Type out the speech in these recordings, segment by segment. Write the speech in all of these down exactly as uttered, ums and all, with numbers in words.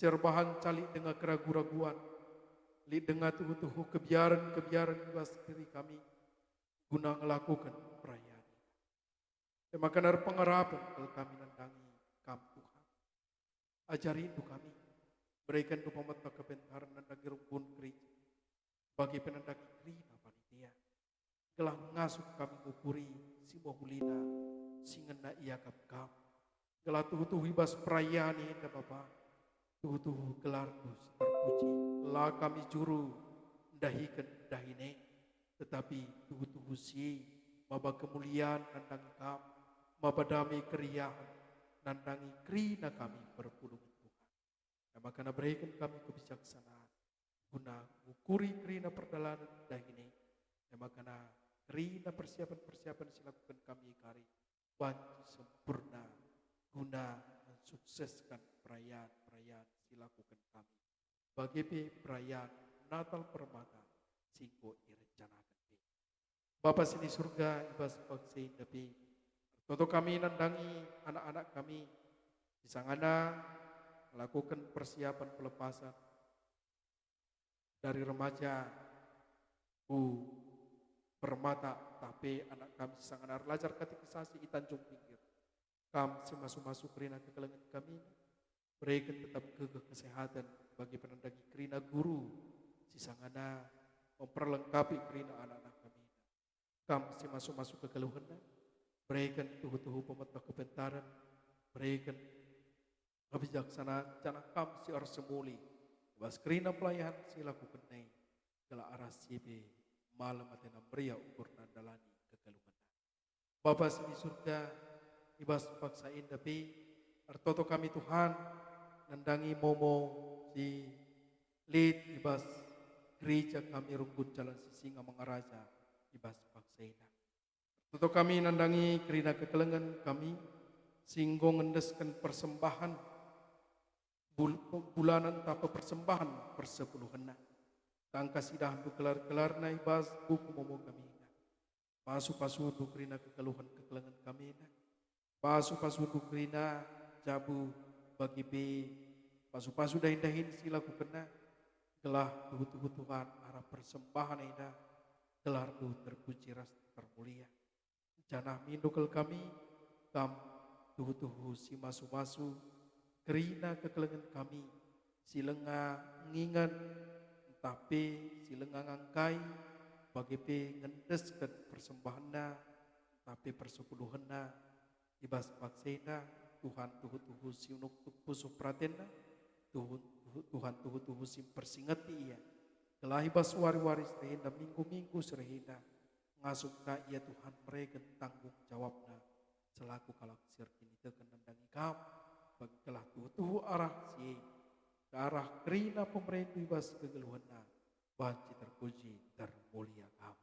si erbahanca lit denga keragu-raguan, lit denga tuhu-tuhu kebiaren-kebiaren i bas diri kami, guna ngelakoken perayan. E maka erpengarapen kal kami nandangi Kam, Tuhan. Ajarindu kami, berekenndu pemeteh kepentaren nandangi runggun gereja, bage pe nandangi kerina panitia, gelah ngasup kami ngukuri si mehulina si ngena iakap Kam, gelah tuhu-tuhu i bas perayan enda, Bapa, tuhu-tuhu gelarNdu si terpuji. La kami juru ndahiken dahin e, tetapi tuhu-tuhu si e maba kemulian nandangi Kam, maba dame keriahen nandangi kerina kami perpulungen, Tuhan. E maka bereken kami kebijaksanaan guna ngukuri kerina perdalanen dahin e. E maka kerina persiapen-persiapen si lakuken kami e kari banci sempurna guna mensuksesken perayan-perayan si lakuken kami, bage pe perayan Natal Permata si enggo irencanaken e. Bapa si di Surga, i bas paksa enda pe, ertoto kami nandangi anak-anak kami, si sangana ngelakoken persiapan pelepasan dari remaja ku permata, ntah pe anak kami si sangana erlajar katekisasi i Tanjung Pinggir. Kam si masu-masu kerina kekelengen kami, bereken tetap gegeh kesehaten bagi penandangi kerina guru si sangana memperlengkapi kerina anak-anak kami. Kam si masu-masu kegeluhenna, bereken tuhu-tuhu pemeteh kepentaren, bereken kebijaksanaan, janah Kam si ersemuli i bas kerina pelayan si lakukenna e, gelah arah si e pe malem atena meriah ukurna ndalani kegeluhenna. Bapa si di Surga, i bas paksa enda pe, ertoto kami, Tuhan, nandangi momo si lit i bas gereja kami runggun Jalan Sisingamangaraja i bas paksa enda. Ertoto kami nandangi kerina kekelengen kami si enggo ngendesken persembahan bul-, bulanen ntah pe persembahan persepuluhenna. Tangkas idahndu gelar-gelarna i bas buku momo kami enda. Pasu-pasundu kerina kegeluhen kekelengen kami enda. Pasu-pasundu kerina jabu bagi pe pasu-pasu dahin-dahin si lakukenna, gelah tuhu-tuhu Tuhan arah persembahan enda gelarndu terpuji ras termulia. Janah mindo kal kami, Kam tuhu-tuhu si masu-masu kerina kekelengen kami, si langa ngingen ntah pe si langa ngangkai, bage pe ngendesken persembahenna ntah pe persepuluhenna i bas paksa enda, Tuhan tuhu-tuhu si nuktuk pusuh peratenna, tuhu-, tuhu-, Tuhan tuhu-tuhu si mpersingeti ia, gelah i bas wari-wari si rehenda, minggu-minggu si rehenda, ngasup ka ia Tuhan mereken tanggung jawabna selaku kalak si erkiniteken nandangi Kam, bagi gelah tuhu-tuhu arah si e, arah kerina pemerendu i bas kegeluhenna, banci terpuji termulia Kam.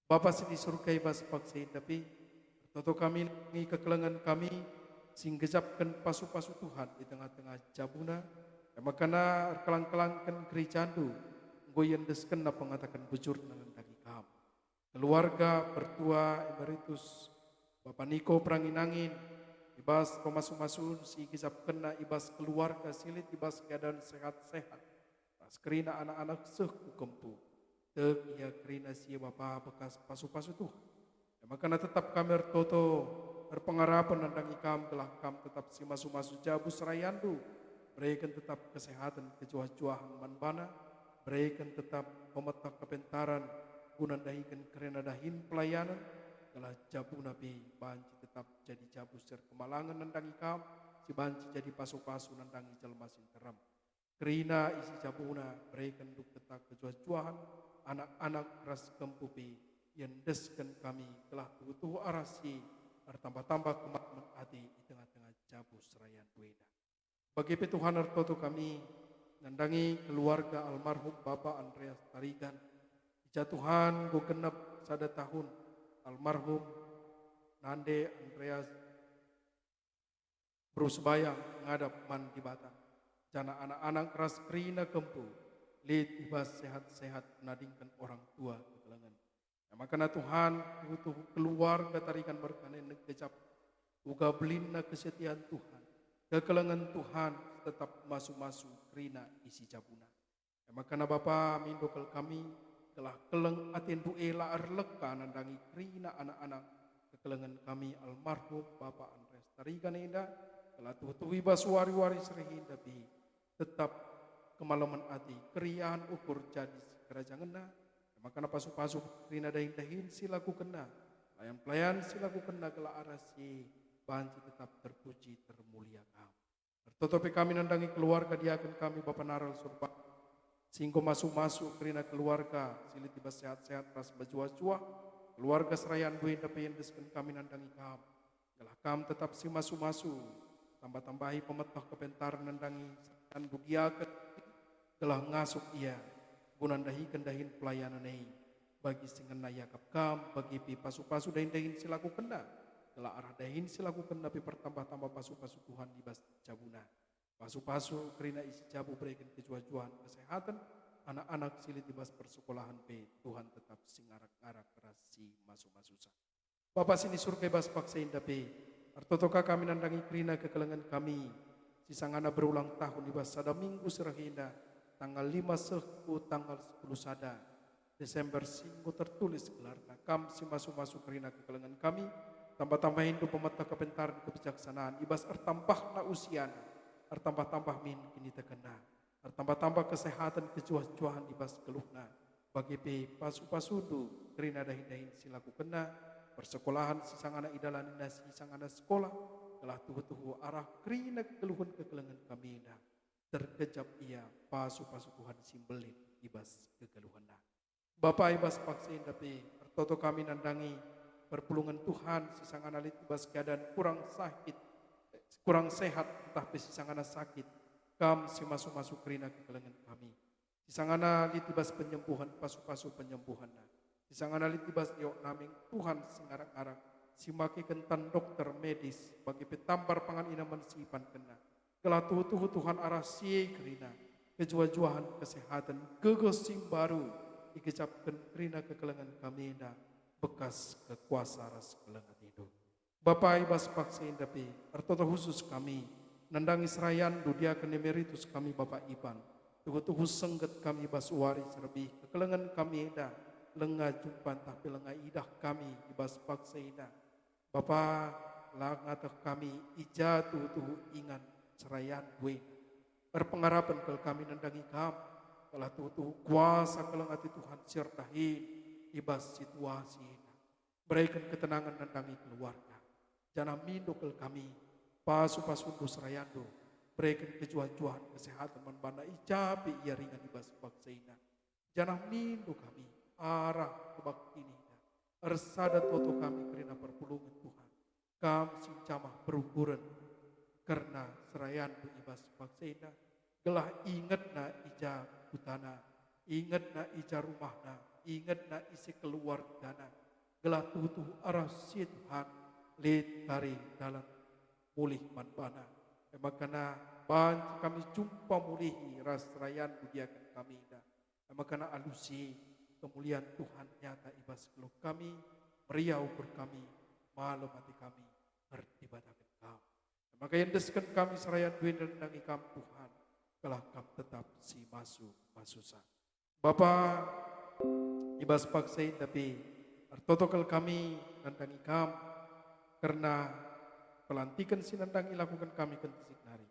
Bapa si di Surga, i bas paksa enda pe, ertoto kami nandangi kekelengen kami si nggejapken pasu-pasu Tuhan i tengah-tengah jabuna, e maka erkelang-kelangken gerejaNdu, enggo iendeskenna pengataken bujurna nandangi Kam. Keluarga Pertua Emeritus Bapa Niko Perangin-angin, i bas pemasu-masun si igejapkenna i bas keluarga si lit i bas keadaan sehat-sehat, ras kerina anak-anak seh ku kempu. Tek ia kerina si e Bapa bekas pasu-pasu Tuhan. E maka tetap kami ertoto, erpengarapen nandangi Kam, gelah Kam tetap si masu-masu jabu serayanNdu, bereken tetap kesehaten kejuah-juahen man bana, bereken tetap pemeteh kepentaren guna ndahiken kerina dahin pelayanen, gelah jabuna pe banci tetap jadi jabu si erkemalangen nandangi Kam, si banci jadi pasu-pasu nandangi jelma si nterem. Kerina isi jabuna, berekenndu keta kejuah-juahen, anak-anak ras kempu pe iendesken kami, gelah tuhu-tuhu arah si ertambah-tambah kematemen ate i tengah-tengah jabu serayanNdu enda. Bage pe Tuhan, ertoto kami nandangi keluarga almarhum Bapa Andreas Tarigan. I ja Tuhan enggo genep sada tahun almarhum nande Andreas beru sembayang ngadap man Dibata, janah anak-anak ras kerina kempu lit i bas sehat-sehat nadingken orang tua kekelengen. E maka Tuhan, tuhu-tuhu keluarga Tarigan merkane ngejap uga belinna kesetian Tuhan. Kekelengen Tuhan tetap masu-masu kerina isi jabuna. E maka Bapa, mindo kal kami, gelah keleng atendu e la erleka nandangi kerina anak-anak kekelengen kami almarhum Bapa Andreas Tarigan enda, gelah tuhu-tuhu i bas wari-wari si reh enda pe tetap kemalemen ate, keriahen ukur jadi sikerajangenna, e maka pasu-pasu kerina dahin-dahin si lakukenna, pelayan-pelayan si lakukenna, gelah arah si e banci tetap terpuji termulia Kam. Ertoto pe kami nandangi keluarga diaken kami Bapa Naral Surba, si enggo masu-masu kerina keluarga si lit i bas sehat-sehat ras mejuah-juah, keluarga serayandu enda pe iendesken kami nandangi Kam. Gelah Kam tetap si masu-masu, tambah-tambahi pemeteh kepentaren nandangi serayandu diaken, gelah ngasup ia guna ndahiken dahin pelayanen e bagi si ngena iakap Kam, bage pe pasu-pasu dahin-dahin si lakukenna, gelah arah dahin si lakukenna pe pertambah-tambah pasu-pasu Tuhan i bas jabuna. Pasu-pasu kerina isi jabu bereken kejuah-juahen kesehaten, anak-anak si lit i bas persekolahen pe Tuhan tetap si ngarak-ngarak ras si masu-masusa. Bapa si ni Surga, i bas paksa enda pe, ertoto ka kami nandangi kerina kekelengen kami, si sangana berulang tahun i bas sada minggu si reh enda, tanggal lima seh ku tanggal sepuluh sada Desember si enggo tertulis gelarna. Kam si masu-masu kerina kekelengen kami, tambah-tambahindu pemeteh kepentaren kebijaksanaan i bas ertambahna usiana, ertambah-tambah min kinitekenna, ertambah-tambah kesehaten kejuah-juahen i bas geluhna, bage pe pasu-pasundu kerina dahin-dahin si lakukenna, persekolahen si sangana idalanina si sangana sekolah, gelah tuhu-tuhu arah kerina kegeluhen kekelengen kami enda terkejap ia pasu-pasu Tuhan si mbelin i bas kegeluhenna. Bapa, i bas paksa enda pe, ertoto kami nandangi perpulungen Tuhan si sangana lit i bas keadaan kurang sakit, kurang sehat, ntah pe si sangana sakit. Kam si masu-masu kerina kekelengen kami. Si sangana lit i bas penyembuhen, pasu-pasu penyembuhenna. Si sangana lit i bas diok naming Tuhan si ngarak-ngarak, si makeken tan dokter medis, bage pe tambar pangan ina man si ipankenna. Gelah tuhu-tuhu Tuhan arah si e kerina kejuah-juahen kesehaten, gegeh si mbaru igejapken kerina kekelengen kami enda bekas kekuasa ras keleng atendu. Bapa, i bas paksa enda pe, ertoto khusus kami nandangi serayandu diaken emeritus kami Bapa Iban. Tuhu-tuhu sengget kami i bas wari si lebih kekelengen kami enda, langa jumpa ntah pe langa idah kami i bas paksa enda. Bapa, la ngateh kami i ja tuhu-tuhu ingan serayandu enda. Erpengarapen kal kami nandangi Kam, gelah tuhu-tuhu kuasa keleng ate Tuhan si erdahin i bas situasi enda. Bereken ketenangen nandangi keluarga, janah mindo kal kami, pasu-pasundu serayandu, bereken kejuah-juahen kesehaten man bana i ja pe ia ringan i bas paksa enda. Janah mindo kami arah kebaktin enda. Ersada toto kami kerina perpulungen Tuhan. Kam si ncamah perukuren kerna serayandu i bas paksa enda, gelah ingetna i ja kutana, ingetna i ja rumahna, ingetna ise keluargana, gelah tuhu-tuhu arah si e Tuhan lit kari dalan mulih man bana. E maka banci kami jumpa mulihi ras serayandu diaken kami enda. E maka alu si e, kemulian Tuhan nyata i bas geluh kami, meriah ukur kami, malem ate kami, erdibataken Kam. E maka iendesken kami serayandu enda nandangi Kam, Tuhan, gelah Kam tetap si masu-masusa. Bapa, i bas paksa enda pe, ertoto kal kami nandangi Kam kerna pelantiken si nandangi ilakuken kami kentisik nari.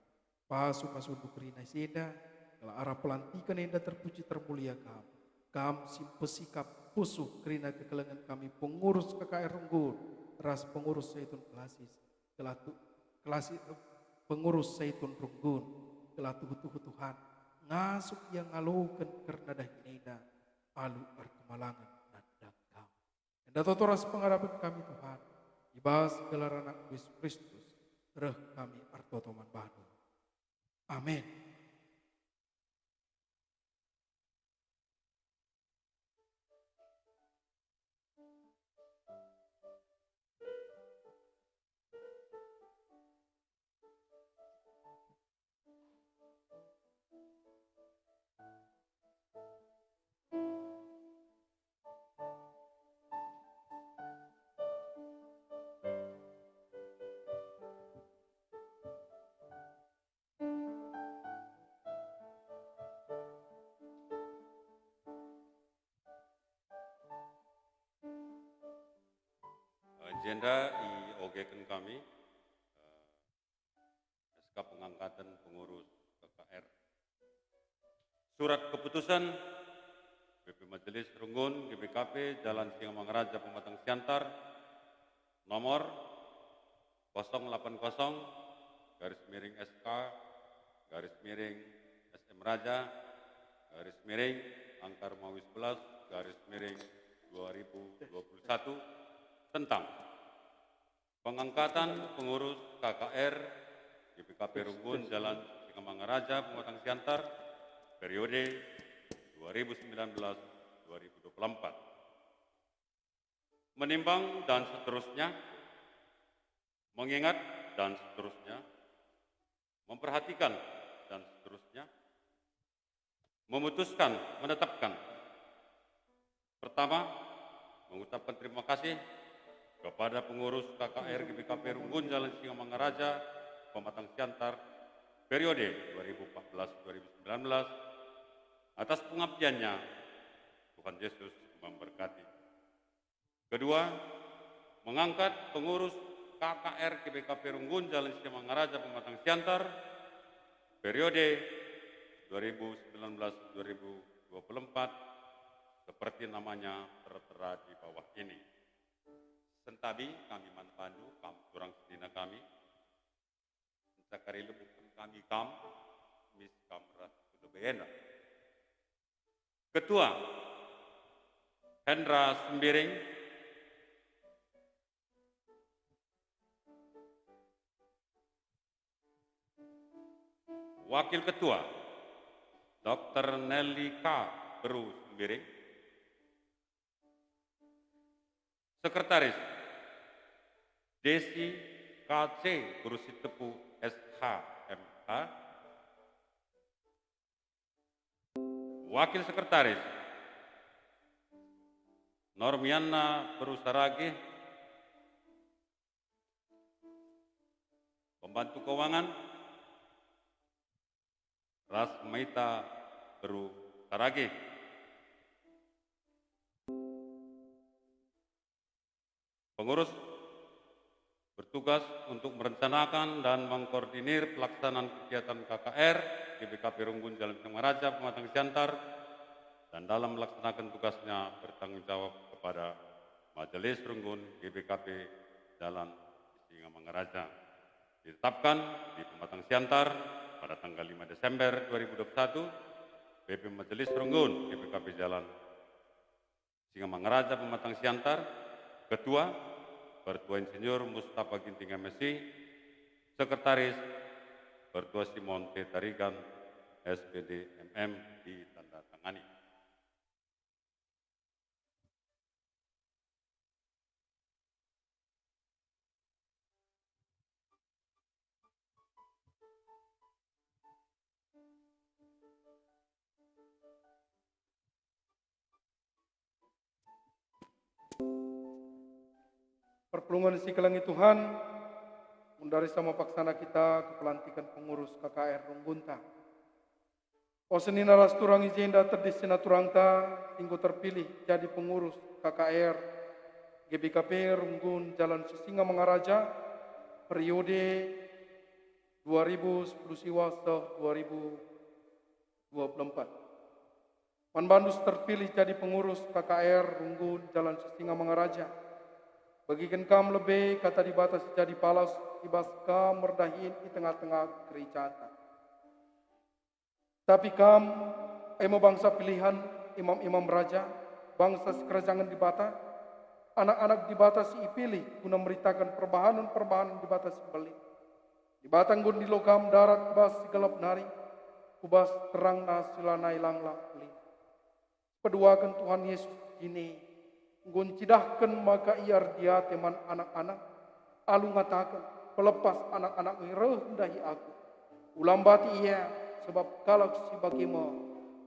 Pasu-pasundu kerina si enda, gelah arah pelantiken enda terpuji termulia Kam. Kam si mpesikap pusuh kerina kekelengen kami pengurus K K R Runggun ras pengurus Zaitun Klasis, gelah tu-, Klasi-, pengurus Zaitun Runggun, gelah tuhu-tuhu Tuhan ngasup ia ngaloken kerna dahin enda alu erkemalangen nandangi Kam. Enda toto ras pengarapen kami, Tuhan, i bas gelar Anak Yesus Kristus, reh kami ertoto man baNdu. Amin. Jenda iogeken kami, eh, S K pengangkatan pengurus K K R. Surat keputusan B P Majelis Runggun G B K P Jalan Singamangaraja Pematang Siantar, nomor kosong delapan kosong garis miring S K garis miring S M Raja garis miring angka Romawi sebelas garis miring dua ribu dua puluh satu, tentang pengangkatan pengurus K K R G B K P Runggun Jalan Singamangaraja Pematang Siantar periode dua ribu sembilan belas dua ribu dua puluh empat. Menimbang dan seterusnya, mengingat dan seterusnya, memperhatikan dan seterusnya, memutuskan, menetapkan. Pertama, mengucapkan terima kasih kepada pengurus K K R G B K P Runggun Jalan Singamangaraja Pematang Siantar periode dua ribu empat belas dua ribu sembilan belas atas pengabdiannya. Tuhan Yesus memberkati. Kedua, mengangkat pengurus K K R G B K P Runggun Jalan Singamangaraja Pematang Siantar periode dua ribu sembilan belas dua ribu dua puluh empat seperti namanya tertera di bawah ini. Sentabi kami man bandu, kam turang senina kami, encakari lebuhken kami kam, mis kam ras lebe enda. Ketua, Hendra Sembiring. Wakil Ketua, Doktor Nelly K. Beru Sembiring. Sekretaris, Desi K C Beru Sitepu S H M H. Wakil Sekretaris, Normianna Beru Saragih. Pembantu Keuangan, Rasmaita Beru Saragih. Pengurus bertugas untuk merencanakan dan mengkoordinir pelaksanaan kegiatan K K R G B K P Runggun Jalan Singamangaraja Pematang Siantar, dan dalam melaksanakan tugasnya bertanggung jawab kepada Majelis Runggun G B K P Jalan Singamangaraja. Ditetapkan di Pematang Siantar pada tanggal lima Desember dua ribu dua puluh satu, B P Majelis Runggun G B K P Jalan Singamangaraja Pematang Siantar, Ketua, Pertua Insinyur Mustafa Ginting M Si, Sekretaris, Pertua Simon T Tarigan, S P D M M, ditandatangani. Perpulungen si kelengi Tuhan, mundari sama paksana kita kepelantiken pengurus K K R Runggunta. O senina ras turang i jenda tedis senaturangta si enggo terpilih jadi pengurus K K R G B K P Runggun Jalan Sisingamangaraja periode dua ribu sepuluh siwa seh dua ribu dua puluh empat. Man bandu si terpilih jadi pengurus K K R Runggun Jalan Sisingamangaraja, begiken kam lebe Kata Dibata si jadi palas i bas kam merdahin i tengah-tengah gerejanta. Tapi kam, e me bangsa pilihan, imam-imam raja, bangsa sikerajangen Dibata, anak-anak Dibata si ipilih guna meritaken perbahanen-perbahanen Dibata si mbelin. Dibata enggo ndilo kam ndarat bas si gelap nari, ku bas terangna si lanai langlang ulina. Peduaken Tuhan Yesus jine, enggo ncidahken maka Ia erdiate man anak-anak, alu ngataken, "Pelepas anak-anak reh ndahi Aku. Ulambati ia, sebab kalak si bage me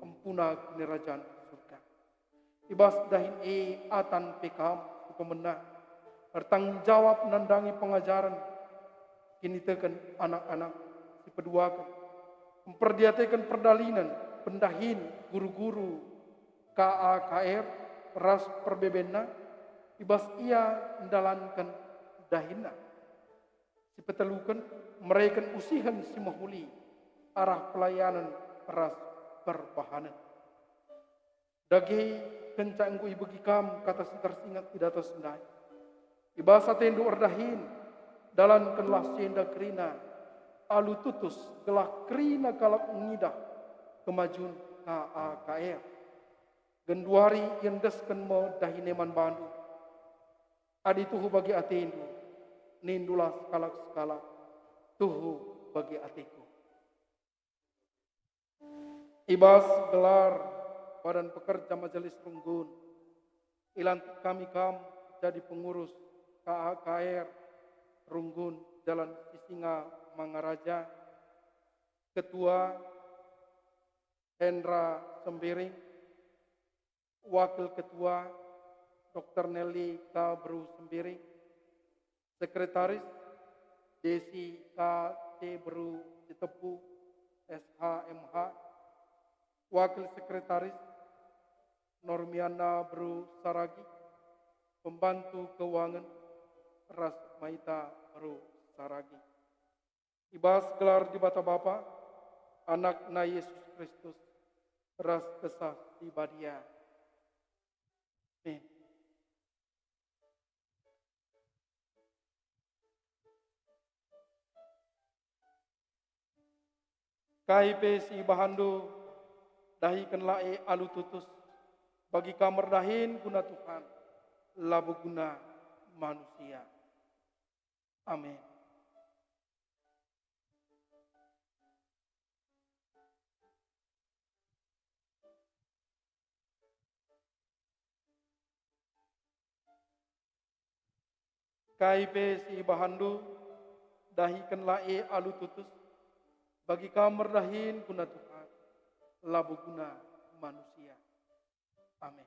empuna Kinirajan Surga." I bas dahin e atan pe kam si pemena, ertanggung jawab nandangi pengajaren, kiniteken anak-anak si peduaken, mperdiateken perdalinen, pendahin, guru-guru, K A K R ras perbebenna, i bas ia ndalanken dahinna. Si peteluken, mereken usihen si mehuli arah pelayanen ras perbahanen. Dage kenca enggo ibegi kam kata si tersinget i datas ndai, i bas atendu erdahin, dalankenlah si enda kerina alu tutus, gelah kerina kalak ngidah kemajun K A K R. Genduari iendesken me dahina man bandu. Adi tuhu bagi atendu, nindulah sekalak-sekalak, "Tuhu bagi ateku." I bas gelar Badan Pekerja Majelis Runggun, ilantik kami kam jadi pengurus K A K R Runggun Jalan Sisingamangaraja, Ketua Hendra Sembiring, Wakil Ketua, Dokter Nelly K. Beru Sembiring, Sekretaris, Desi K. T. Beru Sitepu, S H M H, Wakil Sekretaris, Normiana Beru Saragi, Pembantu Keuangen, ras Maita Beru Saragi. I bas gelar Dibata Bapa, Anakna Yesus Kristus, ras Kesah Si Badia. Amin. Kai pe si ibahanndu, dahikenlah e alu tutus, bagi kam erdahin guna Tuhan, labo guna manusia. Amin. Kai pe si ibahanndu, dahikenlah e alu tutus, bagi kam erdahin guna Tuhan, labo guna manusia. Amin.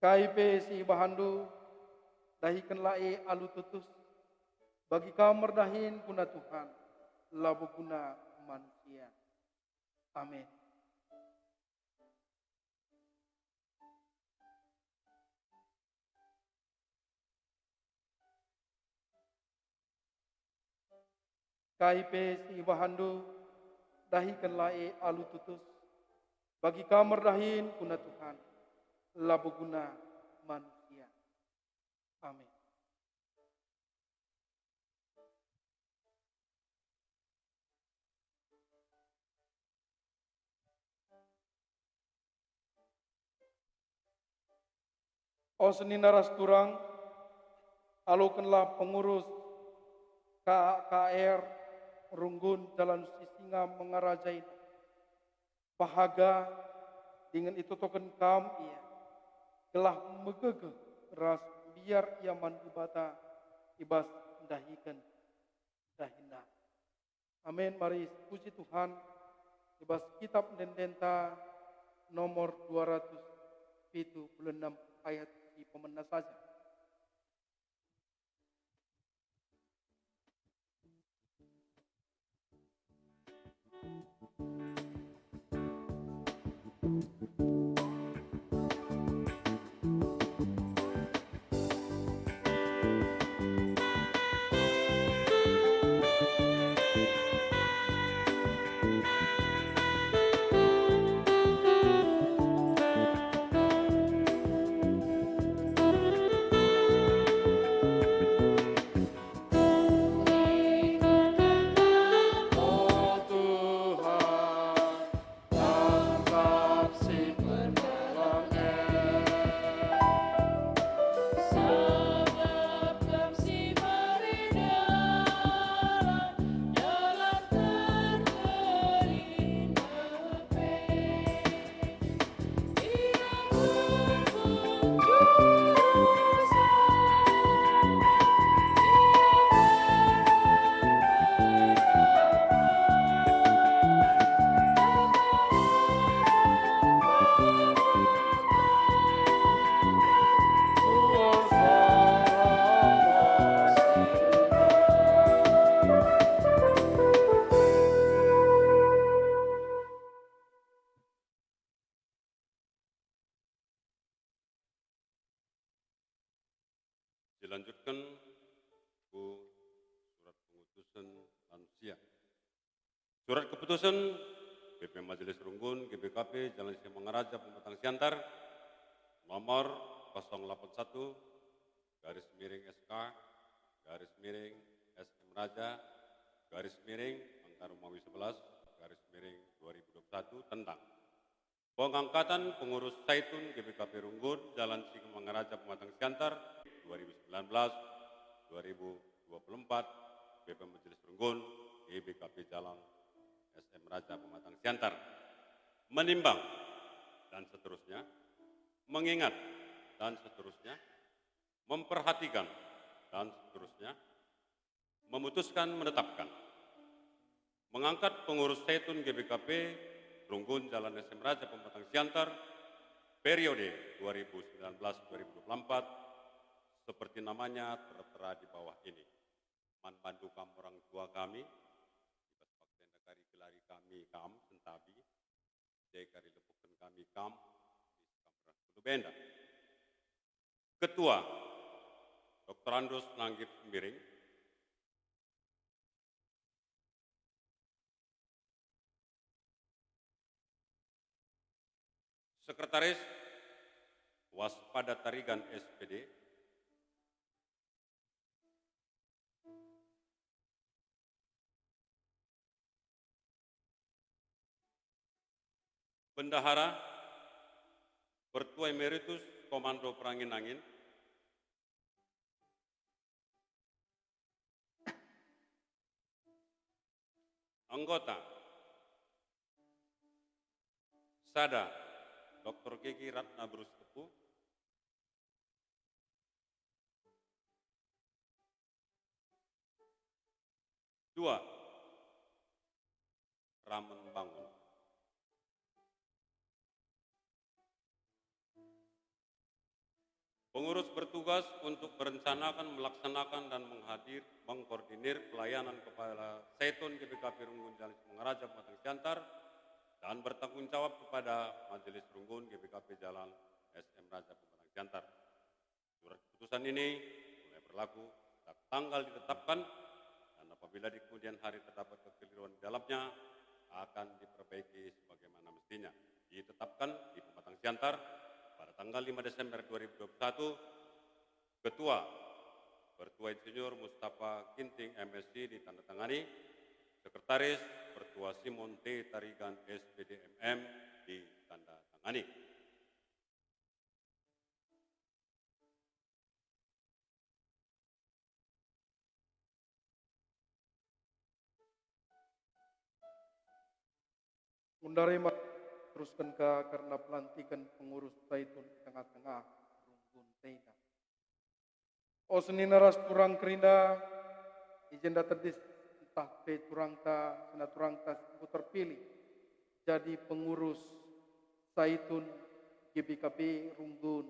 Kai pe si ibahanndu, dahikenlah e alu tutus, bagi kam erdahin guna Tuhan, labo guna manusia. Amin. Kai pe si ibahanndu, dahikenlah e alu tutus, bagi kam erdahin guna Tuhan, labo guna manusia. Amin. O senina ras turang, alokenlah pengurus K A K R Runggun Jalan Sisingamangaraja enda. Pahaga dingen itotoken kam ia, gelah megegeh ras mbiar ia man Dibata i bas ndahiken dahinna. Amin. Mari puji Tuhan i bas Kitab Ende-endenta nomor dua ratus pitu puluh enem ayat si pemena saja. Lanjutken ku surat pengutusen lansia. Surat keputusen B P Majelis Runggun G B K P Jalan Sisingamangaraja Pematang Siantar, nomor kosong delapan satu garis miring S K garis miring S M Raja garis miring angka Romawi sebelas garis miring dua ribu dua puluh satu, tentang pengangkatan pengurus Saitun G B K P Runggun Jalan Sisingamangaraja Pematang Siantar dua ribu sembilan belas dua ribu dua puluh empat, B P Majelis Runggun G B K P Jalan S M Raja Pematang Siantar. Menimbang dan seterusnya, mengingat dan seterusnya, memperhatikan dan seterusnya, memutuskan menetapkan mengangkat pengurus Saitun G B K P Runggun Jalan S M Raja Pematang Siantar periode dua ribu sembilan belas dua ribu dua puluh empat seperti namanya tertera di bawah ini. Man bandu kam orang tua kami, i bas paksa enda kari gelari kami kam sentabi, jadi kari lebuhken kami kam, isi kam ras ku lebe enda. Ketua, Doktor Andrus Nanggit Sembiring. Sekretaris, Waspada Tarigan S P D. Bendahara, Pertua Emeritus Komando Perangin-angin. Anggota, sada, Doktor Gigi Ratna Berustepu. Dua, Ramen Bangun. Pengurus bertugas untuk merencanakan, melaksanakan, dan menghadir, mengkoordinir pelayanan Kepala Saitun G B K P Runggun Jalan Sisingamangaraja Pematang Siantar dan bertanggung jawab kepada Majelis Runggun G B K P Jalan S M Raja Pematang Siantar. Surat keputusan ini mulai berlaku sejak tanggal ditetapkan, dan apabila di kemudian hari terdapat kekeliruan di dalamnya, akan diperbaiki sebagaimana mestinya. Ditetapkan di Pematang Siantar pada tanggal lima Desember dua ribu dua puluh satu, Ketua, Pertua Insinyur Mustafa Ginting, M Si, ditandatangani, Sekretaris, Pertua Simon T Tarigan, S P D M M, ditandatangani. Undari ma-, terusken ka kerna pelantiken pengurus Saitun i tengah-tengah runggun enda. O senina ras turang kerina, i jenda tedis ntah pe turangta, senina turangta si enggo terpilih jadi pengurus Saitun G B K P Runggun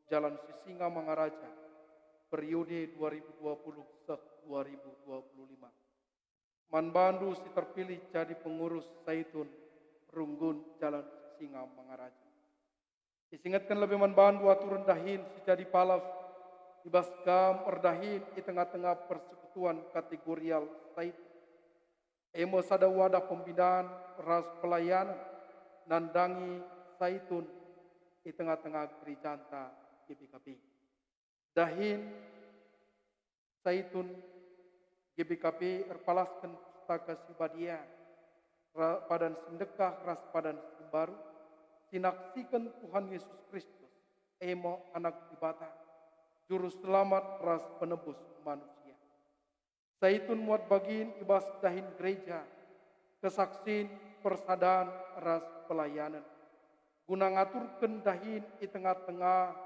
Jalan Sisingamangaraja periode dua ribu dua puluh seh dua ribu dua puluh lima. Man bandu si terpilih jadi pengurus Saitun Runggun Jalan Sisingamangaraja. Isingetken lebe man bandu aturen dahin si jadi palas i bas kam erdahin i tengah-tengah persekutuan kategorial Saitun, e me sada wadah pembinaan ras pelayanan nandangi Saitun i tengah-tengah gerejanta G B K P. Dahin Saitun G B K P erpalasken Pustaka Si Badia, ra-, padan si ndekah ras padan si mbaru, si naksiken Tuhan Yesus Kristus, e me Anak Dibata, Juru Selamat ras Penebus manusia. Saitun muat bagin i bas dahin gereja, kesaksin, persadan, ras pelayanen. Guna ngaturken dahin i tengah-tengah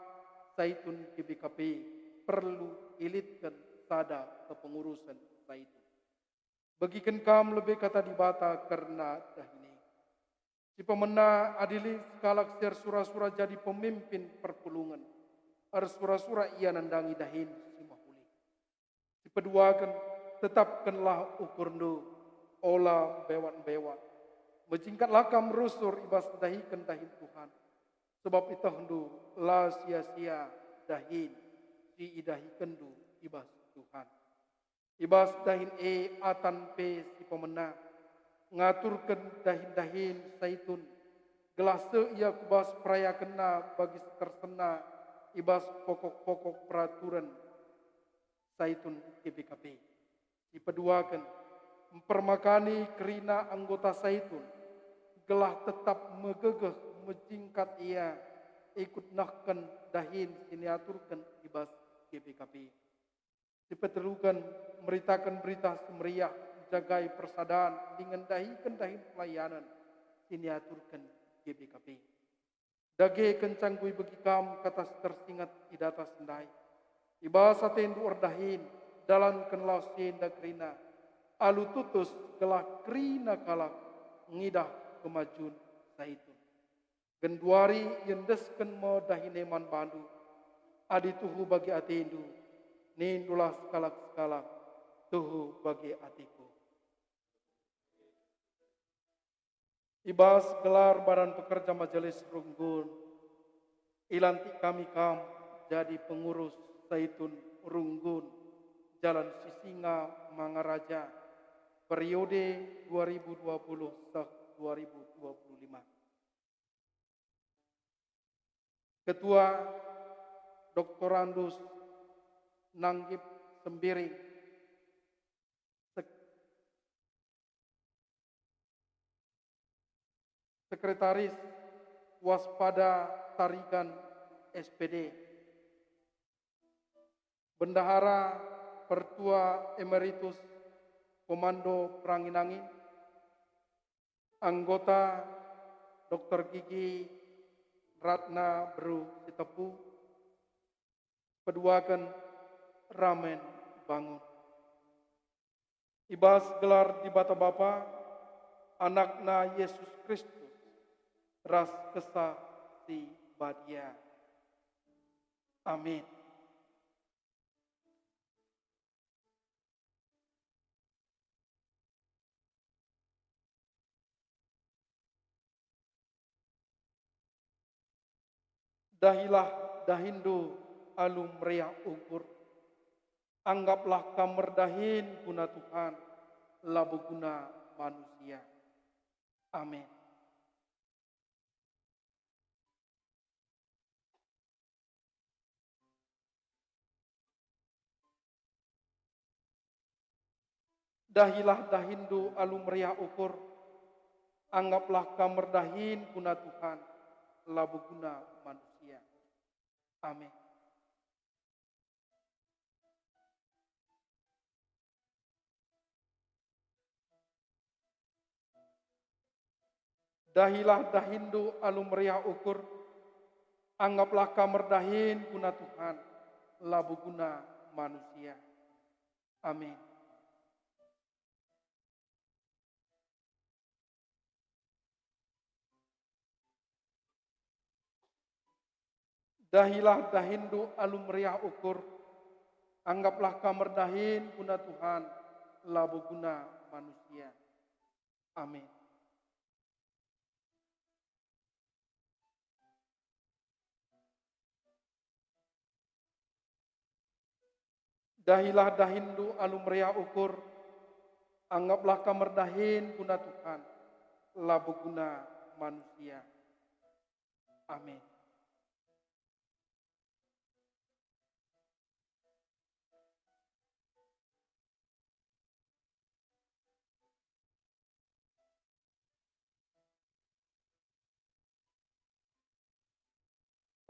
Saitun G B K P, perlu ilitken sada kepengurusen Saitun. Begiken kam lebe Kata Dibata kerna dahin e. Si pemena, adi lit sekalak si ersura-sura jadi pemimpin perpulungen, ersura-sura ia nandangi dahin si mehuli. Si peduaken, tetapkenlah ukurndu, ola mbewat-mbewat. Mejingkatlah kam rusur i bas ndahiken dahin Tuhan, sebab ietehndu la sia-sia dahin si si idahikenndu i bas Tuhan. I bas dahin e atan pe si pemena ngaturken dahin-dahin saitun, gelah seh ia ku bas perayakenna bagi si tersena i bas pokok-pokok peraturen saitun G B K P. Sipeduaken, mpermakani kerina anggota saitun, gelah tetap megegeh mejingkat ia ikut nehken dahin si niaturken i bas G B K P. Sipeteluken, meritaken Berita Si Meriah, njagai persadan dingen ndahiken dahin pelayanen si niaturken G B K P. Dage kenca enggo ibegi kam kata si tersinget i datas ndai. I bas atendu erdahin, dalankenlah si enda kerina, alu tutus gelah kerina kalak ngidah kemajun saitun. Genduari iendesken me dahin e man bandu. Adi tuhu bage atendu, nindulah sekalak-sekalak, "Tuhu bage ateku." I bas gelar Badan Pekerja Majelis Runggun, ilantik kami kam jadi pengurus Saitun Runggun, Jalan Sisingamangaraja, periode dua ribu dua puluh seh dua ribu dua puluh lima. Ketua, Doktorandus Nanggip Sembiring. Sek-, Sekretaris, Waspada Tarigan, S P D. Bendahara, Pertua Emeritus Komando Perangin-angin. Anggota, Dokter Gigi Ratna Beru Sitepu. Peduaken, Ramen Bangun. I bas gelar Dibata Bapa, AnakNa Yesus Kristus, ras Kesah Si Badia. Amin. Dahilah dahinndu alu meriah ukur. Anggaplah kam erdahin guna Tuhan, labo guna manusia. Amin. Dahilah dahinndu alu meriah ukur, anggaplah kam erdahin guna Tuhan, labo guna manusia. Amin. Dahilah dahinndu alu meriah ukur, anggaplah kam erdahin guna Tuhan, labo guna manusia. Amin. Dahilah dahinndu alu meriah ukur, anggaplah kam erdahin guna Tuhan, labo guna manusia. Amin. Dahilah dahinndu alu meriah ukur, anggaplah kam erdahin guna Tuhan, labo guna manusia. Amin.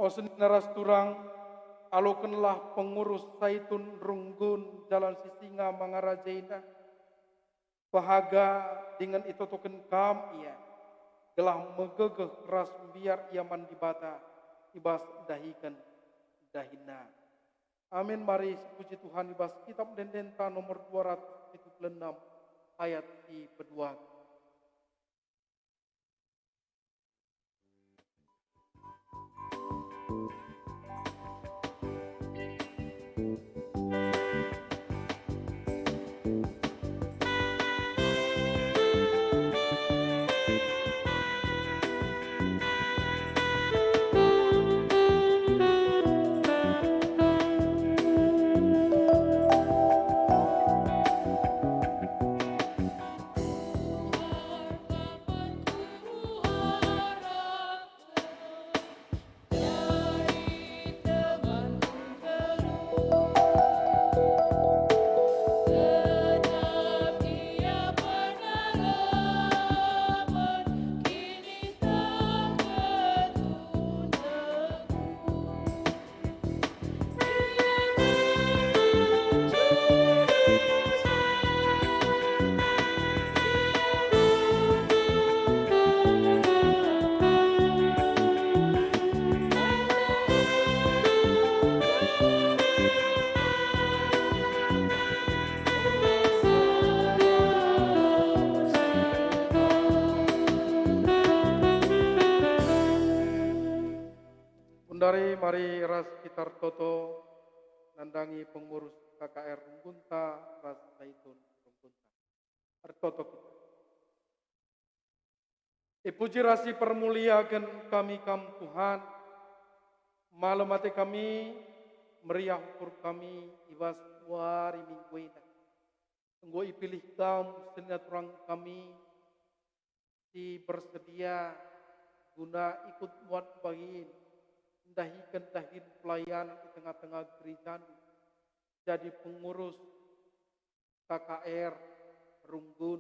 O senina ras turang, alokenlah pengurus Saitun Runggun Jalan Sisingamangaraja enda. Pehaga dingen itotoken kam ia, gelah megegeh ras mbiar ia man Dibata i bas ndahiken dahinna. Amin. Mari sipuji Tuhan i bas Kitab Ende-endenta nomor dua ratus pitu puluh enam ayat si peduaken. Genduari mari ras kita ertoto nandangi pengurus K K R runggunta ras Zaitun runggunta. Ertoto kita. Ipuji ras ipermuliaken kami Kam, Tuhan. Malem ate kami, meriah ukur kami i bas wari Minggu enda. Enggo ipilih Kam senina turang kami si bersedia guna ikut muat bagin ndahiken dahin pelayanan i tengah-tengah gerejaNdu, jadi pengurus K K R Runggun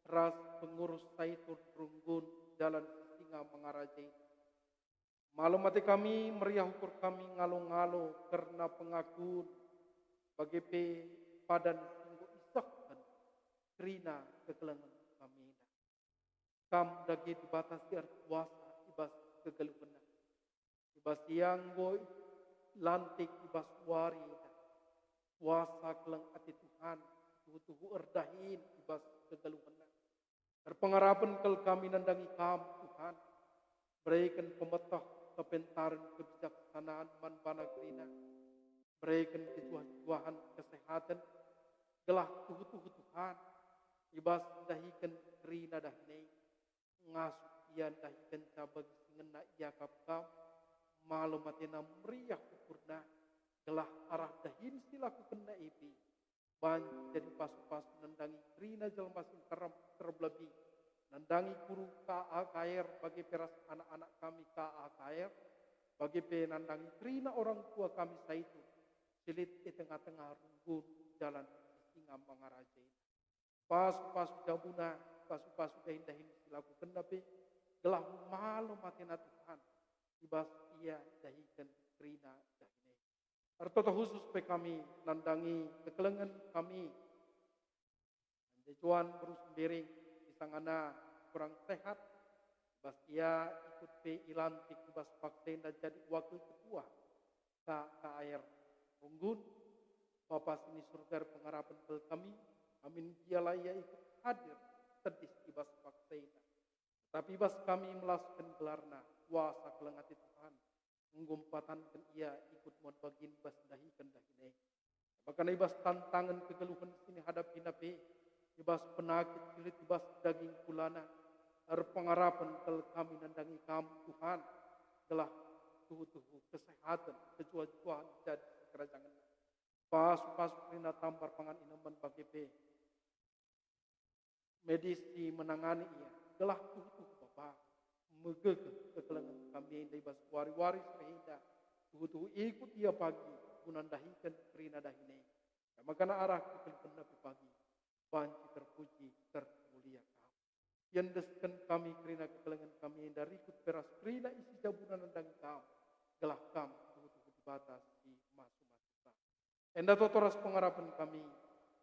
ras pengurus Zaitun Runggun Jalan Sisingamangaraja. Malem ate kami, meriah ukur kami ngalo-ngalo kerna pengakun, bage pe padan si enggo isehken kerina kekelengen kami enda. Kam dage Dibata si erkuasa i bas kegeluhenna. I bas Ia enggo lantik i bas wari enda. Kuasa keleng ate Tuhan tuhu-tuhu erdahin i bas kegeluhenna. Erpengarapen kal kami nandangi Kam, Tuhan. Bereken pemeteh, kepentaren, kebijaksanaan man bana kerina. Bereken kejuah-juahen, kesehaten, gelah tuhu-tuhu Tuhan i bas ndahiken kerina dahin e. Ngasup ia ndahikenca bagi si ngena iakap Kam, malem atena, meriah ukurna, gelah arah dahin si ilakukenna e pe banci jadi pasu-pasu nandangi kerina jelma si nterem terlebih nandangi guru K A K R, bage pe ras anak-anak kami K A K R, bage pe nandangi kerina orang tua kami Zaitun si lit i tengah-tengah runggun Jalan Sisingamangaraja. Pasu-pasu jabuna, pasu-pasu dahin-dahin si ilakukenna pe, gelah malem atena Tuhan i bas ia ndahiken kerina dahin e. Ertoto khusus pe kami nandangi kekelengen kami Ande Joan beru Sembiring, si sangana kurang sehat, bas ia ikut pe ilantik i bas pakta enda jadi wakil ketua K K R Runggun. Bapa si ni Surga, erpengarapen kal kami, amin gia la ia ikut hadir tedis i bas pakta enda. Tapi bas kami melasken gelarna, kuasa keleng ate Tuhan enggo mpatanken ia ikut muat bagin bas ndahiken dahin e. Maka i bas tantangen kegeluhen si ihadapina pe, i bas penakit si lit i bas daging kulana, erpengarapen kal kami nandangi Kam, Tuhan, gelah tuhu-tuhu kesehaten, kejuah-juahen jadi sikerajangenna. Pasu-pasu kerina tambar pangan inemen bage pe medis si menangani ia, gelah tuhu-tuhu Bapa, megegeh kekelengen kami enda i bas wari-wari si reh enda, tuhu-tuhu ikut ia pagi guna ndahiken kerina dahin e. Maka arah kekelengenna pe pagi banci terpuji, termulia Kam. Iendesken kami kerina kekelengen kami enda rikut pe ras kerina isi jabuna nandangi Kam, gelah Kam tuhu-tuhu Dibata si masu-masu Kam. Enda toto ras pengarapen kami,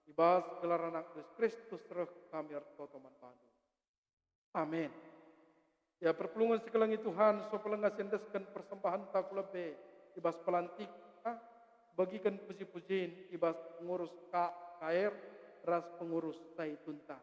i bas gelar Anak Jesus Kristus reh kami ertoto man baNdu. Amin. Ya, perpulungen si kelengi Tuhan, so pelengas iendesken persembahenta ku lebe i bas pelantikta, bagiken puji-pujin i bas pengurus K K R ras pengurus Zaitunta.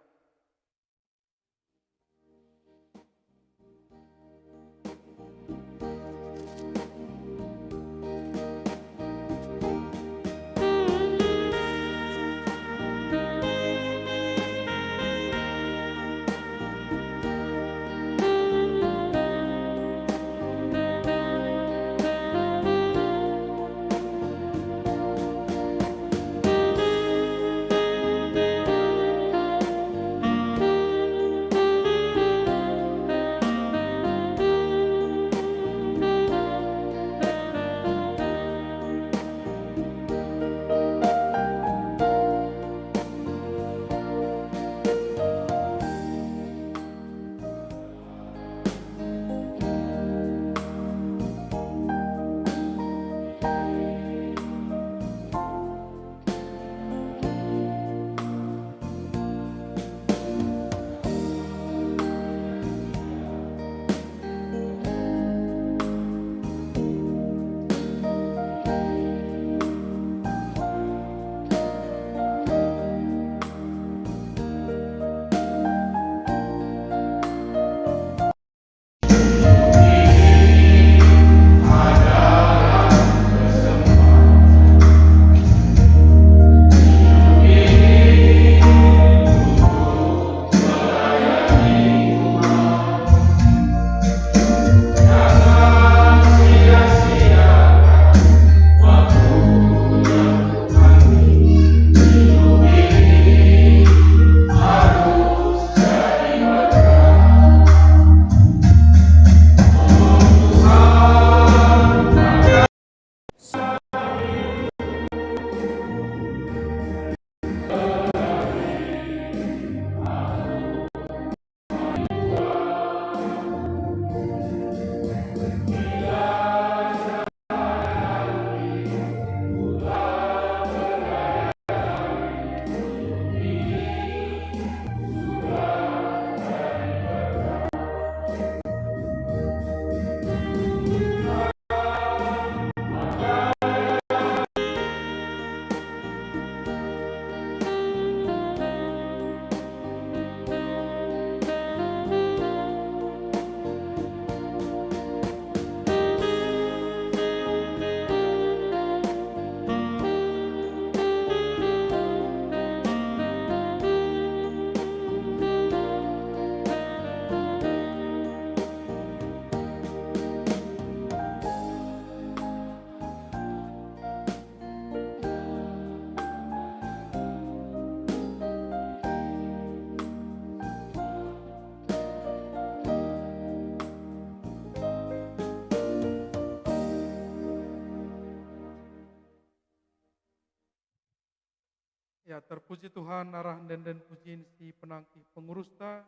Ya, terpuji Tuhan, arah ende-enden pujin si penangkih pengurusta,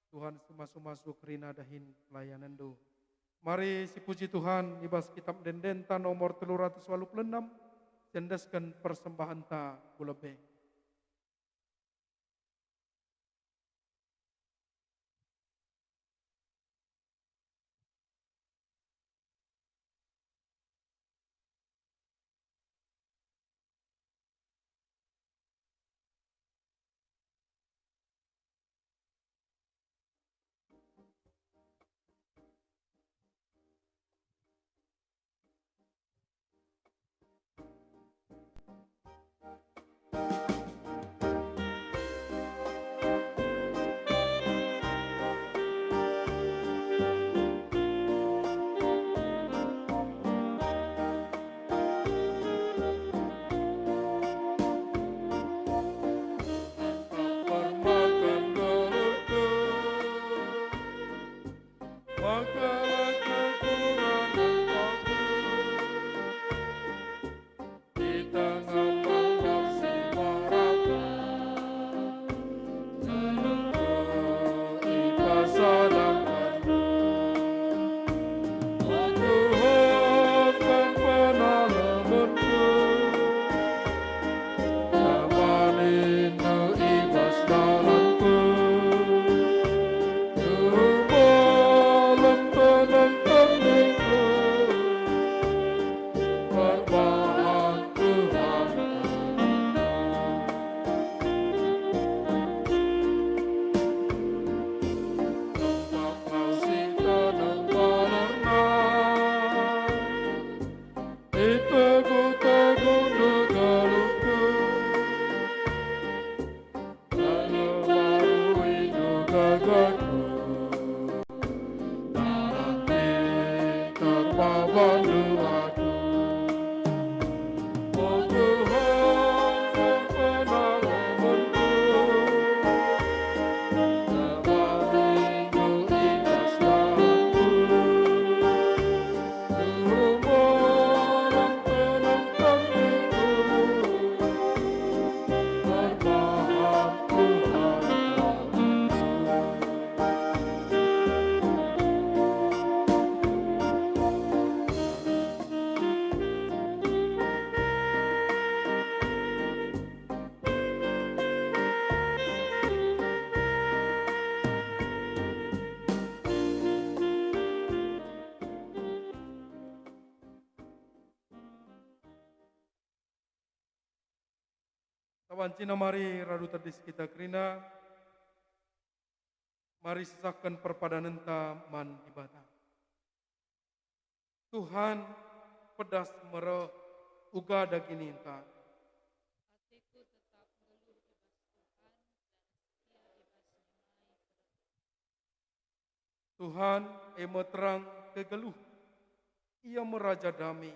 Tuhan si masu-masu kerina dahin pelayanenndu. Mari sipuji Tuhan i bas Kitap Ende-endenta nomor telu ratus walu puluh enem, si endesken persembahenta ku lebe. Perbahan Tuhan. Tempat kasih tenang balerna, itegu-tegundu geluhku. Lalu baru indu gagaku, nanti terbabandu aku. O Tuhan, kempenalenku, tempat indu i bas dalanku. Tabancina mari radu tedis kita kerina, mari sisahken perpadanenta man Dibata. Tuhan, pedas mereh uga dagininta. Ateku tetap nggeluh i bas Tuhan, dan setia i bas nyemai. Tuhan, e me terang kegeluh, Ia me Raja Dame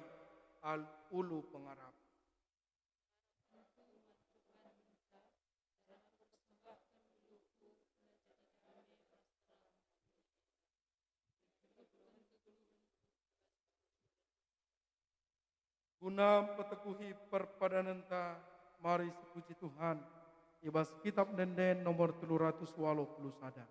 alu ulu pengarap. Guna mpeteguhi perpadanenta, mari sipuji Tuhan i bas Kitap Ende-enden nomor telu ratus waluh puluh sada.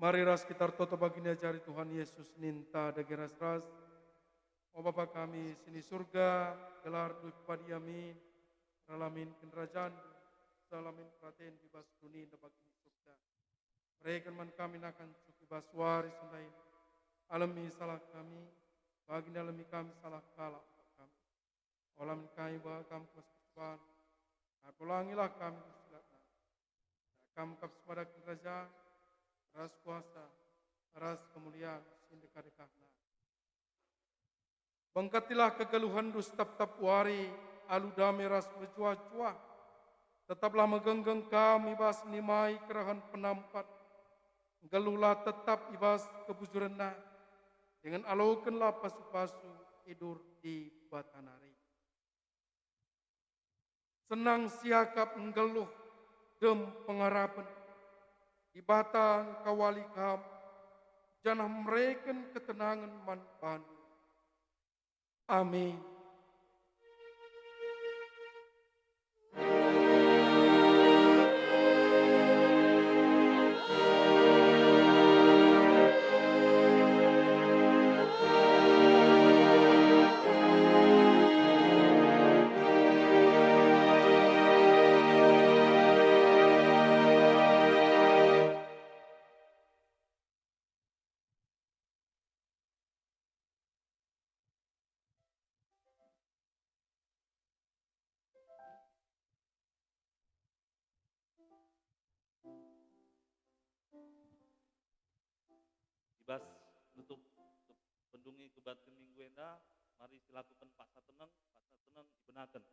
Mari ras kita ertoto bagi niajari Tuhan Yesus ninta dage ras-ras. O Bapa kami si ni Surga, gelarNdu ipepadi amin, erlamin kinirajanNdu, seh la min peratenNdu i bas doni enda bagi ni Surga. Bereken man kami nakan cukup i bas wari si ndai. Alemi salah kami, bagi nalemi kami salah kalak kami. Ola min kami bawa kam ku bas percobaan, tapi olangilah kami ku si jahat. Kam kap si mada kinirajan, ras kuasa, ras kemulian si ndekah-ndekahna. Bengketilah kegeluhenNdu setap-tap wari alu dame ras mejuah-juah. Tetaplah megenggeng kam i bas nimai kerahen penampat. Nggeluhlah tetap i bas kebujurenna, dingen alokenlah pasu-pasu idur Dibata nari. Senang siakap nggeluh dem pengarapen, Dibata engkawali kam, janah mereken ketenangen man bandu. Amin. I bas nutup pendungi kebatken minggu enda, mari silakuken paksa teneng, paksa teneng ibenaken.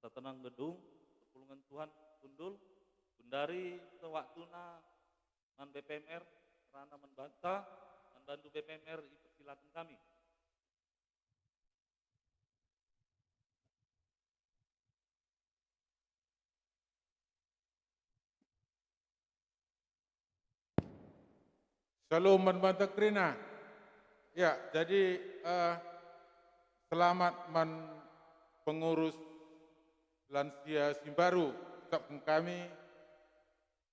Paksa teneng gedung, perpulungen Tuhan kundul, gundari seh waktuna man B P M R, kerana man banta, man bandu B P M R ipersilaken kami. Shalom man banta kerina. Ya, jadi, eh, selamat man pengurus lansia si mbaru. Ucapken kami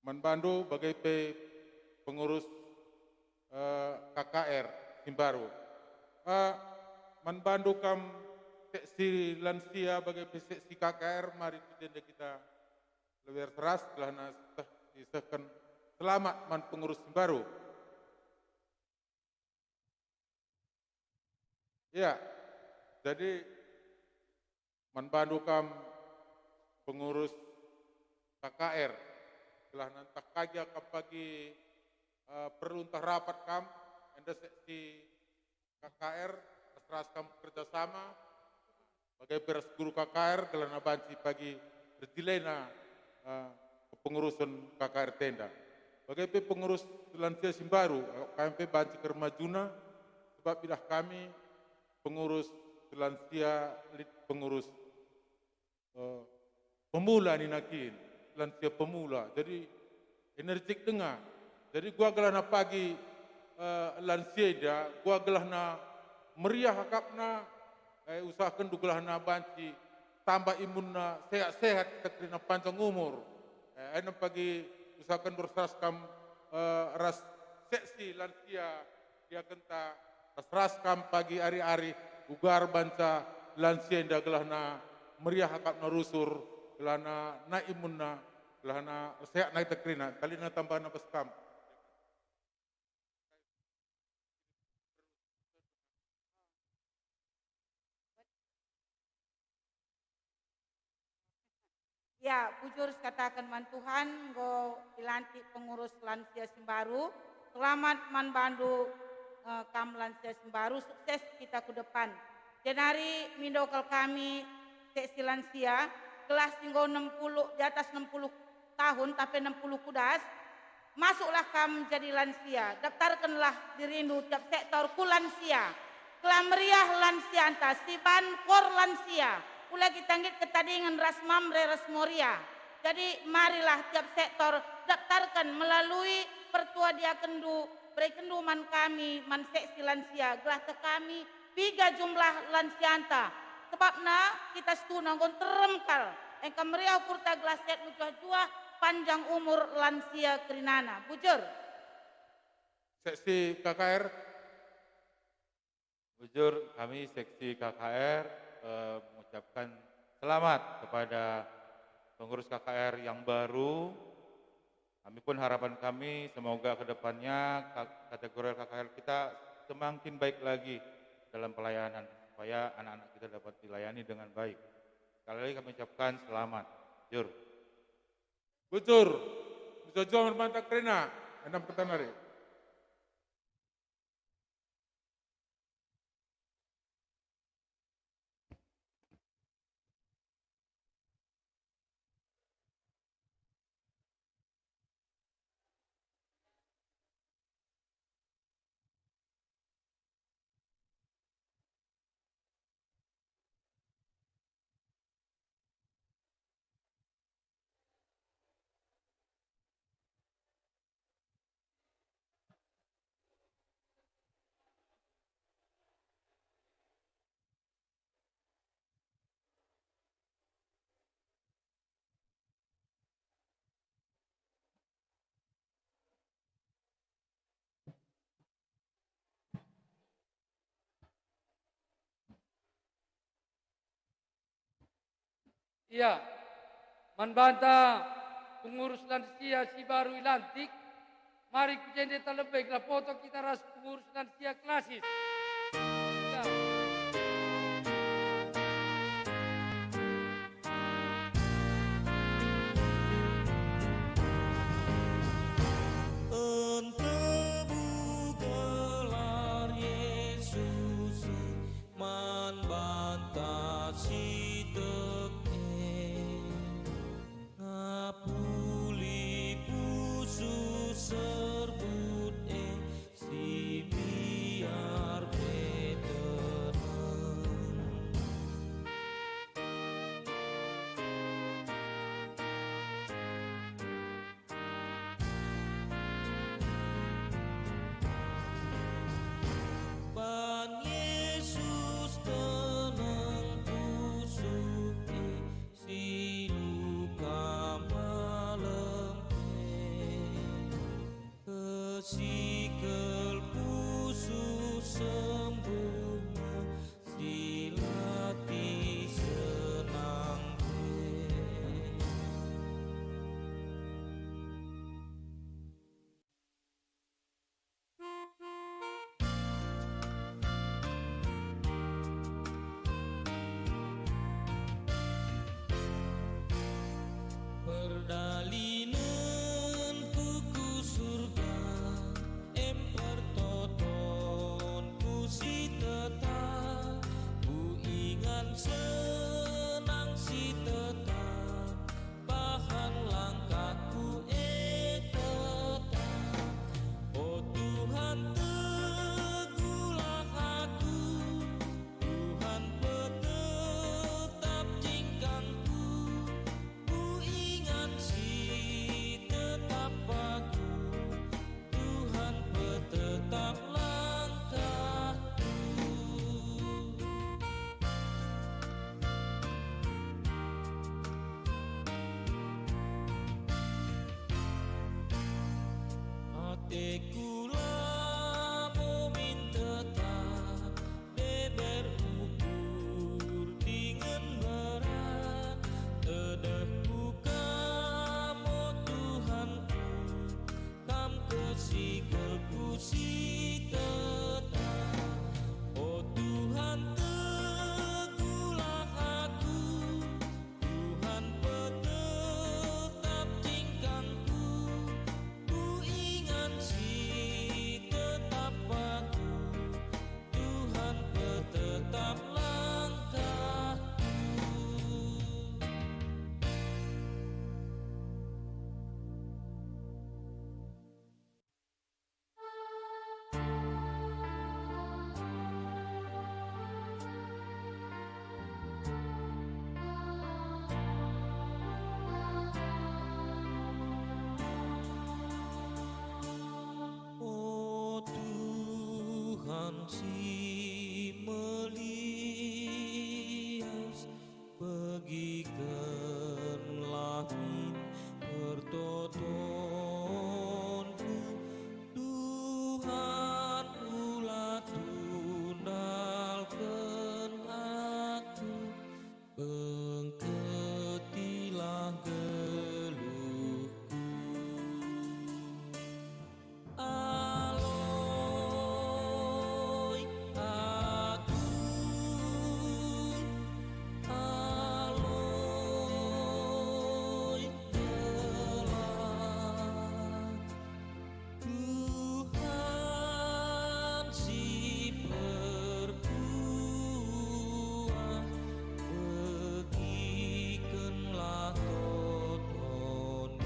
man bandu bage pe pengurus, eh, K K R si mbaru. Eh, man bandu kam seksi lansia bage pe seksi K K R, mari tu jenda kita lebe ras-ras gelahna seh-, isehken selamat man pengurus si mbaru. Ya, jadi man bandu kam pengurus K K R, gelahna ntah kai gia kam pagi, eh, perlu ntah rapat kam, enda seksi K K R, ras-ras kam kerja sama, bage pe ras guru K K R, gelahna banci pagi erjilena, eh, kepengurusen K K R enda. Bage pe pengurus lansia si mbaru, eh, kami pe banci kermajuna, sebab idah kami pengurus lansia lit pengurus, eh, pemula nina kin, lansia pemula. Jadi, enerjik denga. Jadi, gua gelahna pagi, eh, lansia enda, gua gelahna meriah akapna, eh, usahaken du gelahna banci tambah imunna, sehat-sehat kita kerina, panjang umur. Eh, enda pagi usahaken du ras-ras kam, eh, ras seksi lansia, diakenta ras-ras kam pagi ari-ari uga erbanca lansia enda gelahna meriah akapna rusur, gelahna nai imunna, gelahna sehat nai kerina, talina tambana bas kam. Ya, bujur sikataken man Tuhan, enggo ilantik pengurus lansia si mbaru. Selamat man bandu, eh, kam lansia si mbaru, sukses kita ku depan. Jenari mindo kal kami seksi lansia, gelah si enggo enam puluh, di atas enam puluh tahun, tapi enam puluh kudas, masuklah kam jadi lansia, daftarkenlah dirindu tiap sektor ku lansia. Gelah meriah lansianta, siban KOR lansia, ula kita nggit ketadingen ras Mamre ras Moria. Jadi marilah tiap sektor daftarken melalui pertua diakenndu, berekenndu man kami, man seksi lansia, gelah teh kami piga jumlah lansianta. Sebabna kita situhuna enggo nterem kal, engka meriah ukurta gelah sehat mejuah-juah, panjang umur lansia kerinana. Bujur. Seksi K K R. Bujur, kami seksi K K R, eh, mengucapkan selamat kepada pengurus K K R yang baru. Kami pun, harapan kami, semoga ke depannya ka-, kategori K K R kita semakin baik lagi dalam pelayanan, supaya anak-anak kita dapat dilayani dengan baik. Sekali lagi kami ucapkan selamat. Jur. Bujur, mejuah-juah man banta kerina, enam pertenari. Iya, man banta pengurus lansia si baru ilantik, mari ku jenda talebe gelah foto kita ras pengurus lansia klasis. Iya. Entebu gelar Yesus man banta si tek e. Ngapuli pusuh serbut e, si mbiar pe tenang. Ban Yesus tenang pusuh e, si luka malem pe. Kesikel pusuh sembungna, si latih senang pe. Perdalinenku ku Surga, em pertotonku si tetap, ku ingan senang si tetap, bahan langkahku e tetap. O Tuhan, teguhlah aku, Tuhan pe tetap jingkangku, ku ingan si tetap aku, Tuhan pe tetap langkahku. Ateku la mumin tetap, beber ukur dingen berat, tedeh si melias, begikenlah min pertotonku. Tuhan, ula tundalken aku, bengketilah geluhku. Aloi aku, aloi gelah Tuhan si perkuah, begikenlah totonku.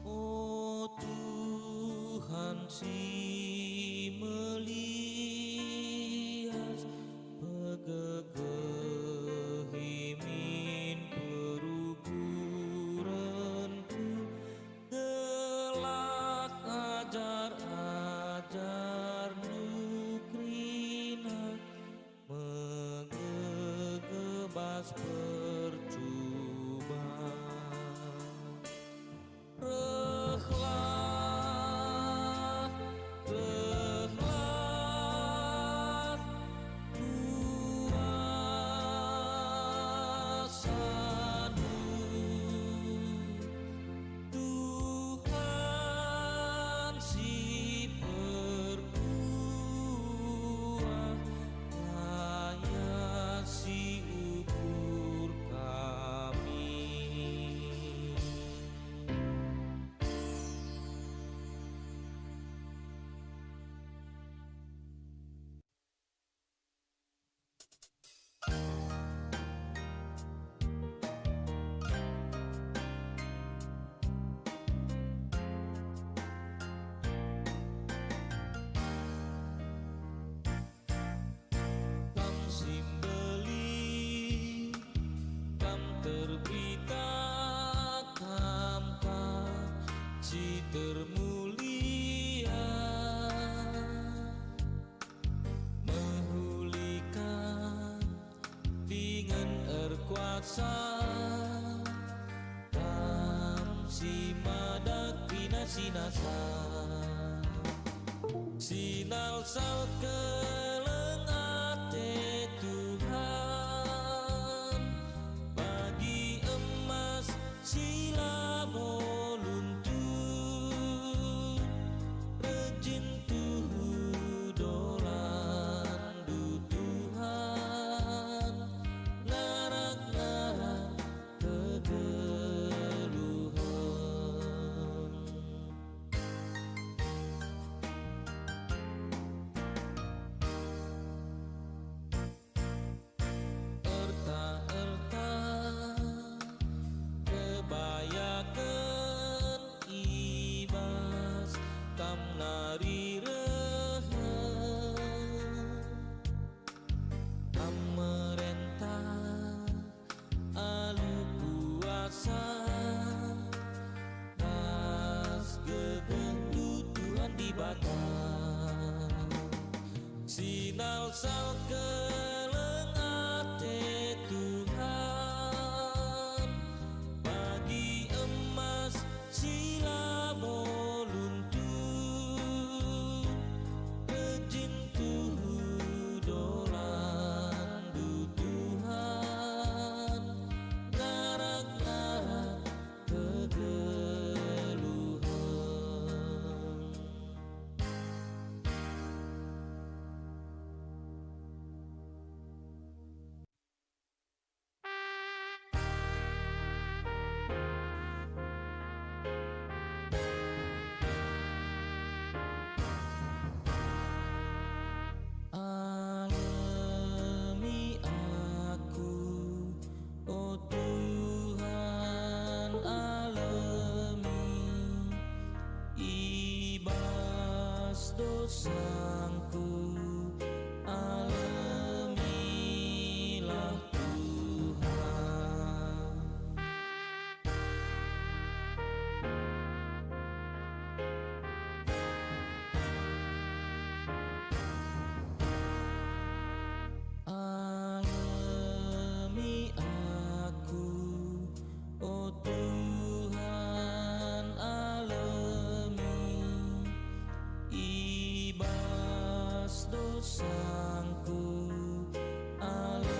O Tuhan si melias, pegegehi min perukurenku, gelah ajar-ajarNdu kerina megegeh bas percuban. Rehlah, rehlah, kuasaNdu, Tuhan si perkuah, kaya si ukur kami. Kam si mbelin, Kam terberita, Kam ka si termulia. Mehuli Kam dingen erkuasa, Kam si mada kerina si nasa. Sinalsal keleng ate Tuhan, bagi emas si labo luntur, rejin tuhu dolanNdu Tuhan, ngarak-ngarak kegeluhen. Erta-erta kebayaken i bas Kam nari rehen, Kam merentah alu kuasa, ras gegehNdu Tuhan Dibata. Sinalsal keleng ate Tuhan, bagi emas si labo luntur, rejin tuhu dolanNdu Tuhan, ngarak-ngarak kegeluhen. Alemi aku, o Tuhan, alemi i bas dosa. dosangku, alu